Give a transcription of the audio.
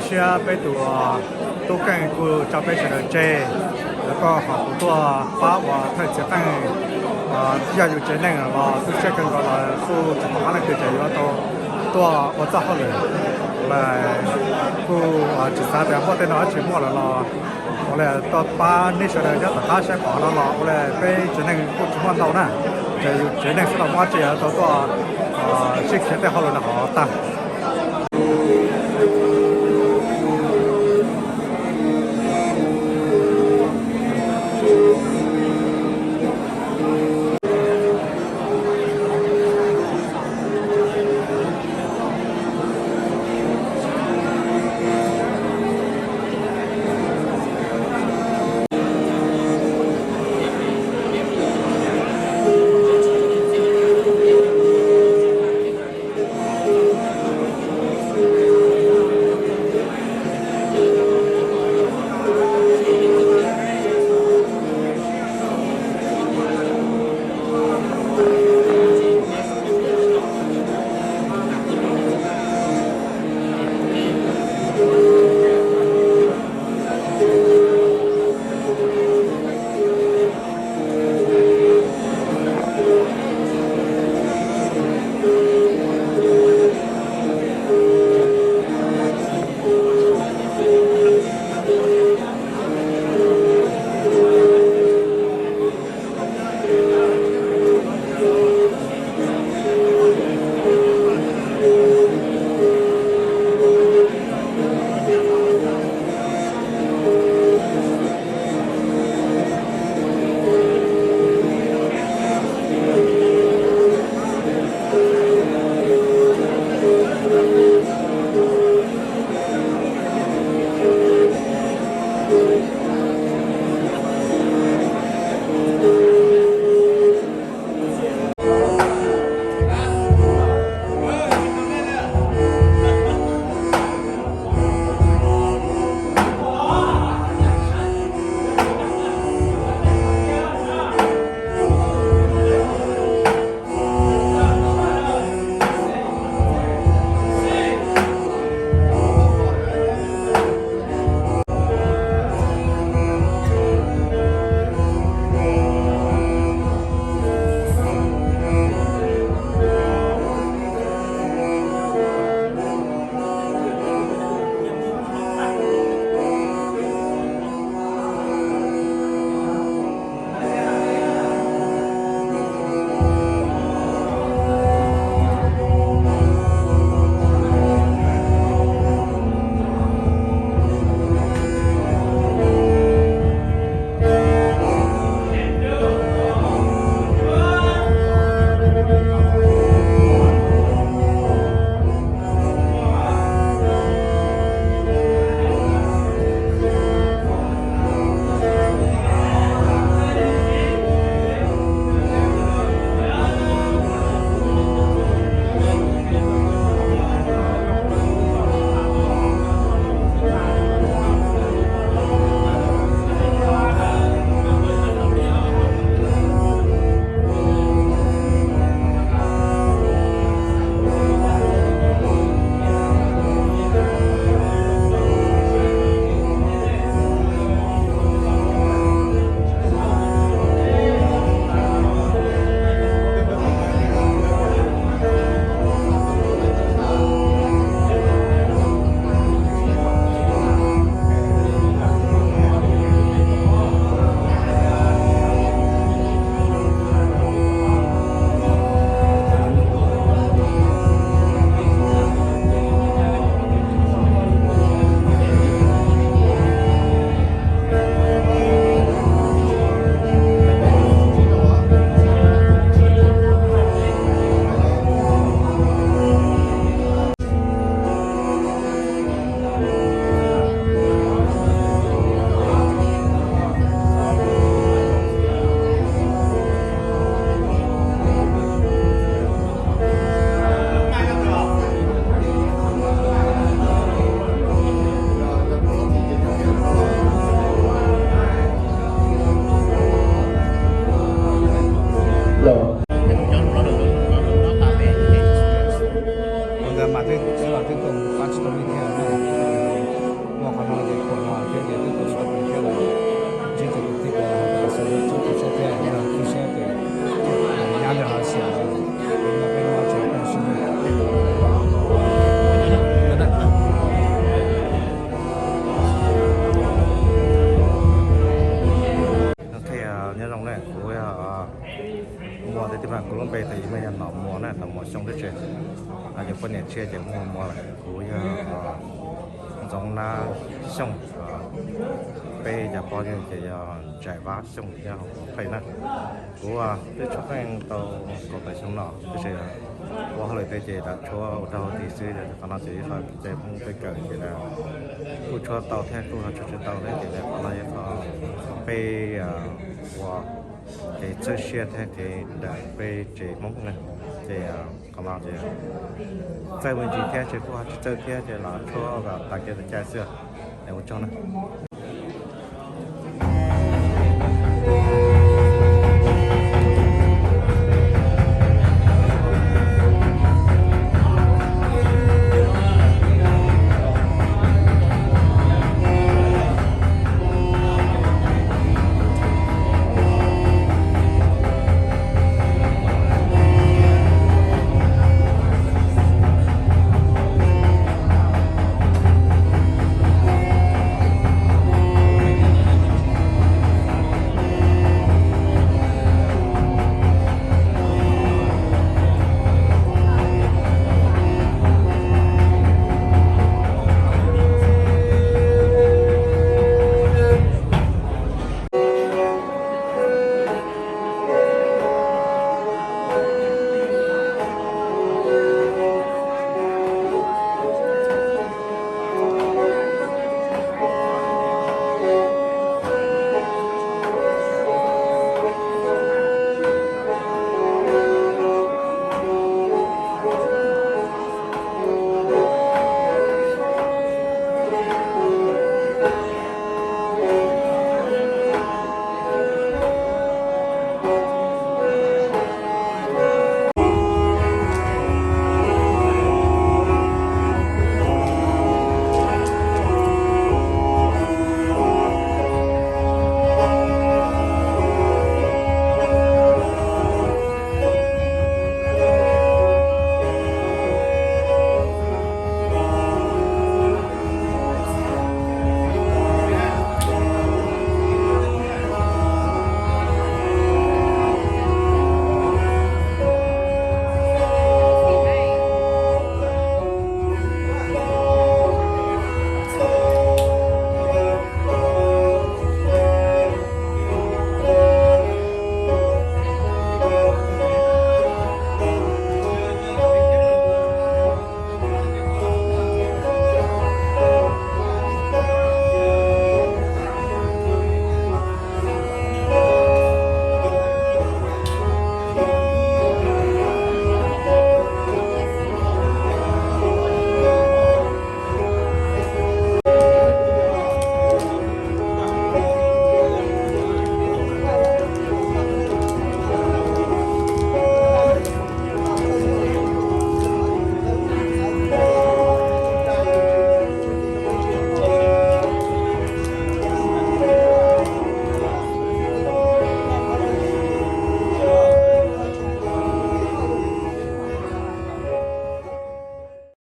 Siab peb tus tub Keej kuj tso peb sawv daws tseg, los koj ho kuv tuaj pab ua thawj txiv qeej, yog yus tsev neeg los tu siab kawg nkaus los kuj tsis pom qab leej twg ces yuav tau tuaj ua txoj hauj lwm. Los kuj tsis xav tias muaj tej no dab tsi muaj lawm los ua li tuaj pab nej sawv daws nyob tom qab saib pom no los ua li peb tsev neeg kuj tsis muaj ntau na, ces yus tsev neeg xwb los muaj dab tsi yuav tau tuaj sib khiav tej hauj lwm no hov tag. Kuv lub npe tes muaj yog Nom Muas na, Nom Muas Xyooj Tub Tse. Yog poj niam tshiab ces muaj Muas lawm. Kuv yog Ntxoov Nab Xyooj. Peb cov pog yug ces yog Ntsais Vab Xyooj thiab Huas Pheej na. Kuv twb tshuab qeej tau kaum tawm xyoo no, tab sis ua hauj lwm tej ces lam tshuab ua dog ua dig xwb, yog qhov no ces ib qho kev cai Hmoob peb kawm ces kuj tshuab tau thiab kuj ho tshuab tsis tau thiab ces qhov no yog qhov peb ua kev txhawb siab thiab kev nrawm peb tsev Hmoob na. Ces qhov no ces txawj me ntsis thiab ces kuj ho tsis txawj thiab ces los tshuab kom tas kev tas cai xwb. Es ua tsaug na.